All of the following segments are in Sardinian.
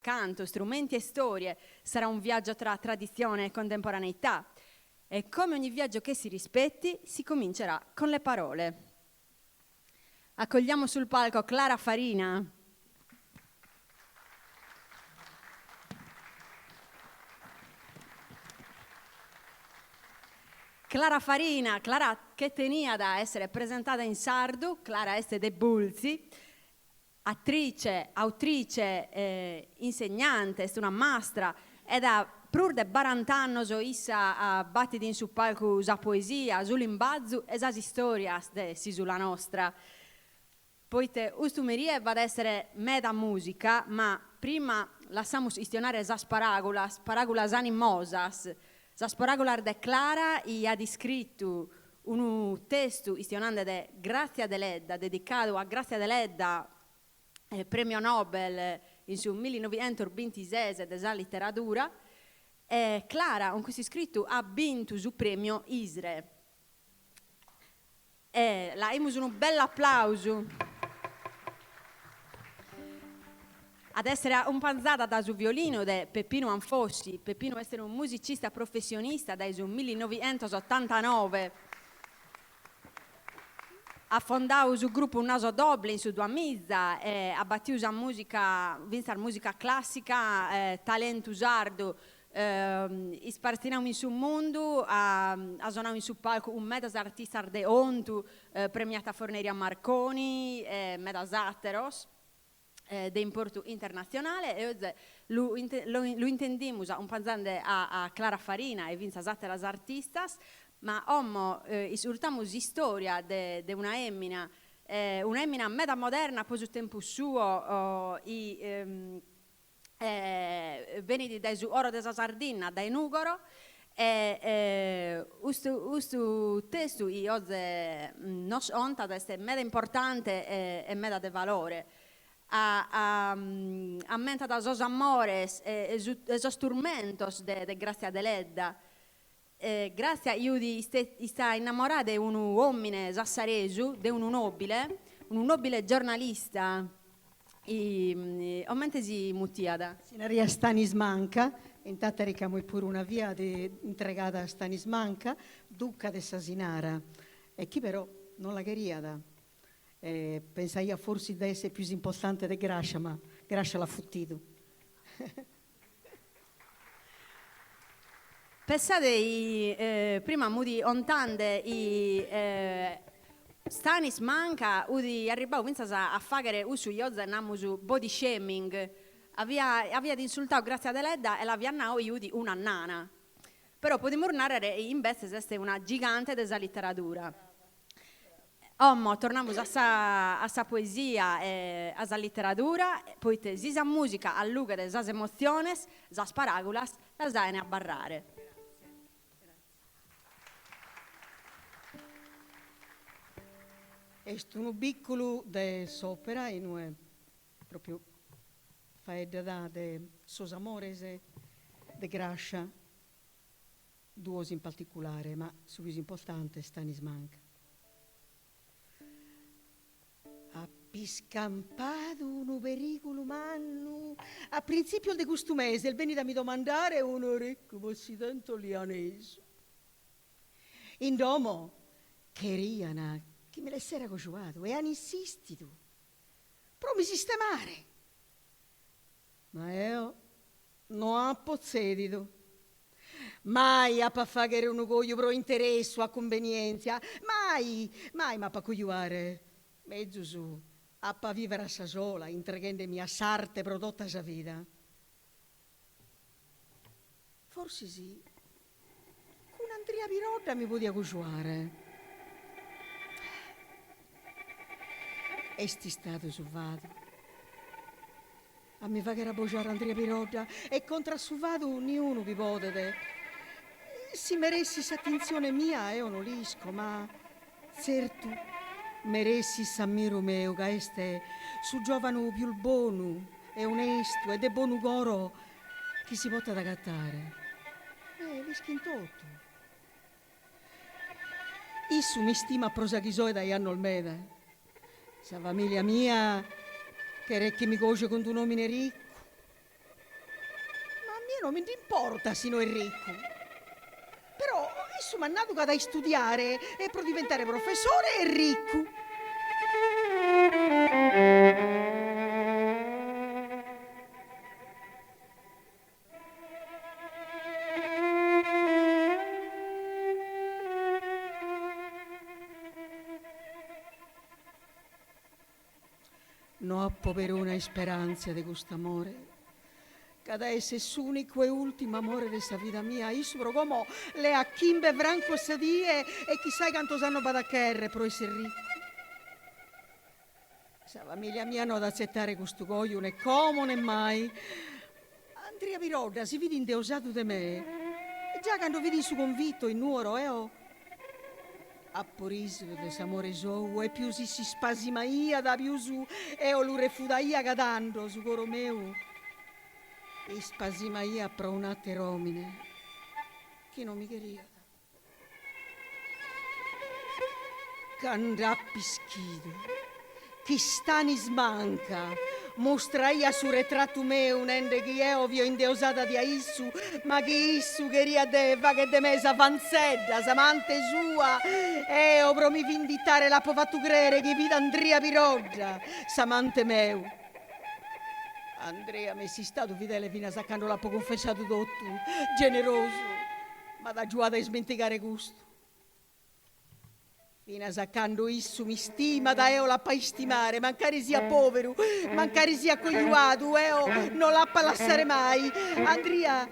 Canto, strumenti e storie, sarà un viaggio tra tradizione e contemporaneità. E come ogni viaggio che si rispetti, si comincerà con le parole. Accogliamo sul palco Clara Farina. Clara Farina, Clara che teniat a essere presentada in sardu, Clara est de Bultzi, Atrice, autrice, insegnante, est una mastra e da prus de barant'annos issa batit in su palcu sa poesia, su limbazu e sas istorias de s'isula nostra. Poite custu merie b'at essere meda musica, ma prima lassamus istionare sas paragulas, paragulas animosas, sas paragulas de Clara chi at iscritu Unu testu istionande de Grazia Deledda, dedicadu a Grazia Deledda, premio Nobel in su millinovighentosbintises de sa literadura, e Clara cun custu iscritu at bintu su premio ISRE. E l'aimus unu bellu aplausu. At essere acumpanzada dae su violinu de Peppinu Anfossi. Peppinu est unu musicista professionista dae su millinovighentosottantanove. At fondadu su grupu Naso Doble in su duamiza e at batiu sa musica, fintzas musica classica, talentu sardu ispartzinadu in su mundu, at sonadu in su palcu cun medas artistas de contu, premiata Forneria Marconi e medas àteros. de importu internatzionale e oze lu lu intendimus acumpanzende a Clara Farina e fintzas àteras artistas, ma como iscurtamus s'istòria de de una èmina, una èmina meda moderna po su tempus suo chi benit dae su coro de sa Sardinna, dae Nùgoro, e custu custu testu chi oze nos contat est meda importante e meda de valore. Ammentat sos amores e sos turmentos de Grazia Deledda. Grazia fut istada innamorada de unu òmine sassaresu, de unu nòbile, unu nòbile giornalista, comente si mutiat? Si nariat Stanis Manca, in Tàtari c'amus puru una via intregada a Stanis Manca, duca de s'Asinara, e chi però non la cheriat, e pensaiat forsis de esser pius importante de Grascia, ma Grascia l'at futidu. Pessade chi prima m'fut contande chi Stanis Manca fut arribbadu fintzas a faghere cussu chi oze namus body shaming, aviat insultadu Grazia Deledda e l'aviat nadu chi fut una nana. Però podimus narrere chi imbetzes est una gigante de sa literadura. Como tornamus a sa a sa poesia e a sa literadura, poite si sa mùsica allughet sas emotziones, sas paràgulas las faghent abarrare. Est unu bìculu de s'òpera in ue pròpiu faeddat de sos amores de Grascia Duos in particulare, ma su pius importante est Stanis Manca. Ap'iscampadu unu perìgulu mannu. A printzìpios de custu mese est bènnidu a mi domandare unu riccu possidente olianesu. In domo cherian chi mi l'essera cojuadu e an insistidu pro mi sistemare. Ma eo no apo tzèdidu. Mai apo a fàghere unu coju pro interessu, a cumbenièntzia. Mai, mai m'apo a cojuare. Mezus apo a vìvere a sa sola, intreghende·mi a s'arte pro tota sa vida. Forsis cun Andria Pirodda mi podia cojuare. Est istadu su fadu a mi fagher abojare Andria Pirodda e contra a su fadu niunu bi podet. Si meressit s'atintzione mia eo no l'isco, ma tzertu meressit s'ammiru meu ca est su giovanu pius bonu e onestu e de bonu coro chi si potat agatare. E l'ischin totu. Issu m'istimat pro sa chi soe dae annos meda. Sa familia mia cheret chi mi coje cun d'un'omine riccu. mie no mi nd'importat si no est riccu. Però issu m'at nadu ch'at a istudiare e pro diventare professore e riccu. No apo peruna isperàntzia de cust'amore, ch'at a esser s'ùnicu e ùltimu amore de sa vida mia, issu pro como leat chimbe francos sa die e chissai cantos annos b'at a cherrer pro esser riccu. Sa familia mia no at a atzetare custu coju ne como ne mai. Andria Pirodda si fit indeosadu de me già cando fit in su convitto in Nuoro, eo apo risidu de s'amore sou e pius isse ispasimaiat pius eo lu refudaia ca tando su coro meu ispasimaiat pro un'ater'omine chi no mi cheriat. Cand'ap'ischidu chi Stanis Manca mustraiat su retratu meu nende chi eo fio indeosada de a issu, ma chi issu cheriat de fagher de me sa fantzedda, s'amante sua, eo pro mi vinditare l'apo fatu crere chi fit Andria Pirodda, s'amante meu. Andria m'est istadu fidele finas a cando l'apo cunfessadu totu, generosu, m'at agiuadu a ismentigare custu. Finas a cando issu m'istimat eo l'apo a istimare, mancari siat poveru, mancari siat cojuadu, eo no l'apo a lassare mai. Andria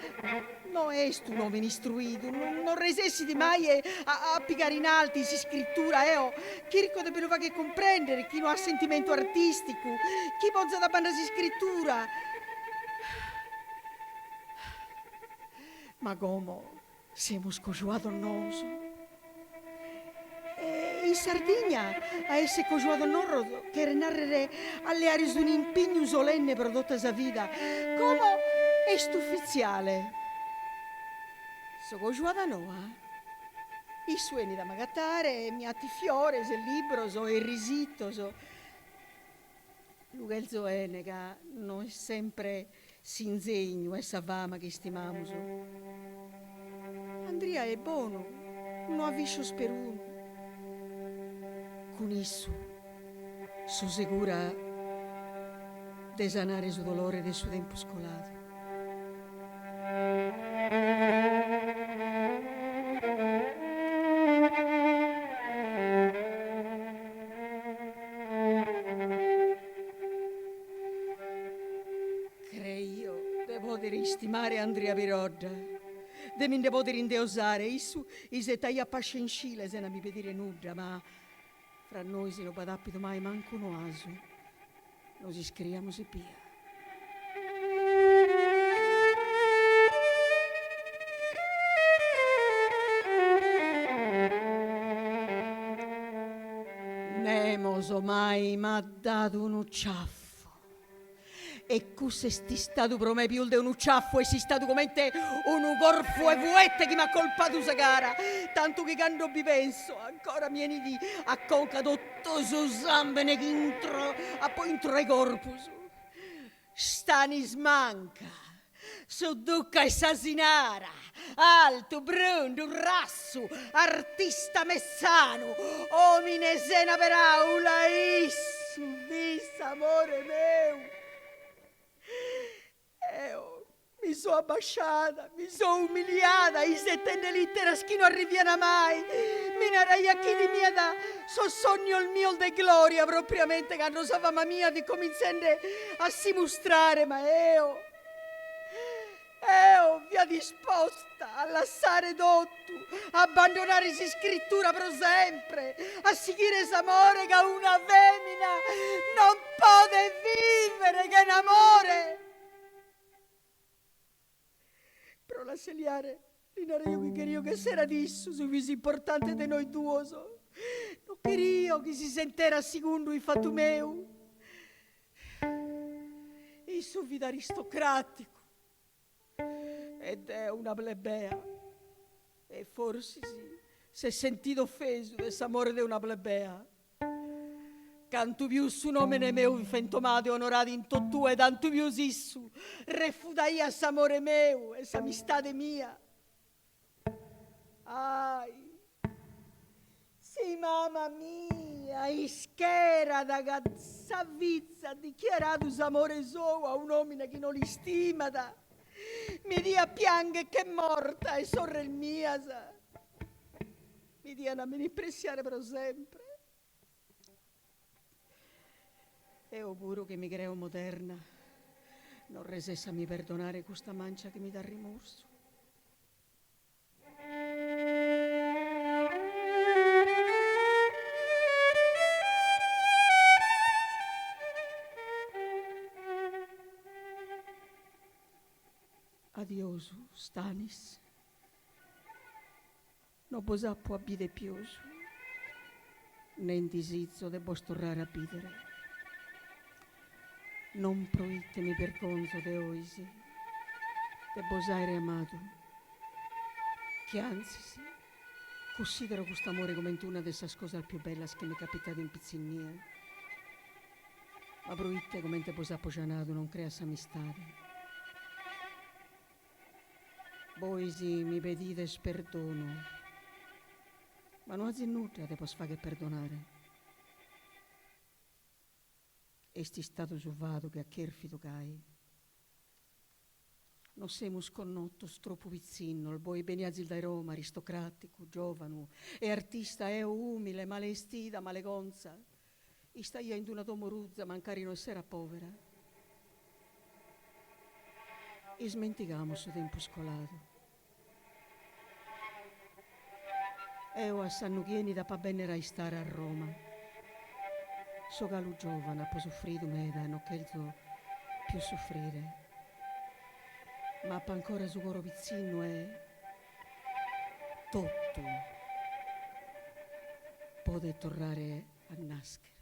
no est un'omine istruidu, non resessit mai a pigare in altu in s'iscritura, eo chirco de bi lu fagher cumprendere chi no at sentimentu artisticu, chi ponzat a banda s'iscritura. Ma como Semus cojuados noos. E in Sardigna a esser cojuados noos cheret nàrrere a leare un'impignu solenne pro tota sa vida. Como est ufitziale. So cojuada noa. Issu 'enit a m'agatare e mi 'atit fiores e libros e risitos. Lu chelzo 'ene ca no est sempre s'inzegnu e sa fama chi istimamus. Andria est bonu, no at viscios perunu. Cun issu so segura de sanare su dolore de su tempus coladu. Creio de pòdere istimare Andria Pirodda, de mi nde pòdere indeosare, issu isetaiat pascenscile sena mi pedire nudda, ma fra nois no b'at àpidu mai mancu unu 'asu, nos iscriiamus ebbia. Nemos mai m'at dadu unu ciaffu. E cussu est istadu pro me pius de unu ciaffu, est istadu comente unu corfu 'e fuette chi m'at colpadu sa cara, tantu chi cando bi penso ancora mi 'enit a conca totu su sambene chi intro apo intro 'e corpus. Stanis Manca, su duca 'e s'Asinara, altu, brundu, rassu, artista messanu, omine sena peraula, issu fit s'amore meu. Eo Mi so abbasciada, mi so umiliada isetende literas chi no arriviana mai. Mi naraiat chi timiat sos sonnios mios de gloria propriamente cando sa fama mia fit comintzende a si mustrare, ma eo, eo fia disposta a lassare totu, a abbandonare s'iscritura pro sempre, a sighire s'amore ca una femina non podet vivere chena amore. Pro l'asseliare li naraio chi cherio chi esserat issu su pius importante de nois duos. No cherio chi si senterat sigundu in fatu meu. Issu fit aristocraticu e deo una plebea e forsis s'est sentidu ofesu de s'amore de una plebea. Cantu pius su nòmene meu fit fentomadu e onoradu in totue, tantu pius issu refudaiat s'amore meu e s'amistade mia. Ahi! Si mama mia ischerat ca sa fiza at dichiaradu s'amore sou a un'òmine chi no l'istimat, mi diat piangher che morta e sorres mias mi dian minipressiare pro sempre. Eo puru chi mi creo moderna non resesso a mi perdonare custa mancia chi mi dat rimorsu. Adiosu, Stanis. No bos apo a bìdere pius, nen disizo de bos torrare a bìdere. Non proite mi birgonzo de 'ois, de bos àere amadu, chi antzis cussidero custu amore comente una de sas cosas pius bellas chi m'est capitada in pitzinnia, ma proite comente bos apo già nadu non creo a s'amistade. Bois mi pedides perdonu, ma no azis nudda de bos fagher perdonare. Est istadu su fadu chi at chèrfidu gai. Nos semus connotos tropu pitzinnos, bois beniazis dae Roma, aristocràticu, giòvanu e artista, eo ùmile, male 'estida, male contza. Istaia in una domo ruza, mancari no essera pòvera. Ismentigamus su tempus coladu. Eo a s'annu chi 'enit apo a bènnere a istare a Roma. So galu giòvana, apo sufridu meda e no chelzo pius sufrire. Ma apo ancora su coro pitzinnu e totu podet torrare a nàschere.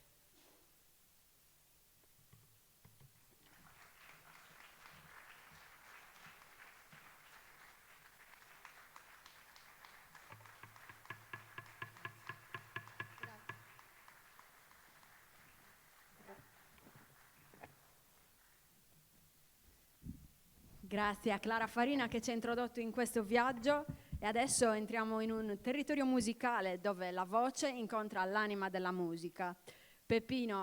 Grazie a Clara Farina che ci ha introdotto in questo viaggio e adesso entriamo in un territorio musicale dove la voce incontra l'anima della musica. Peppino.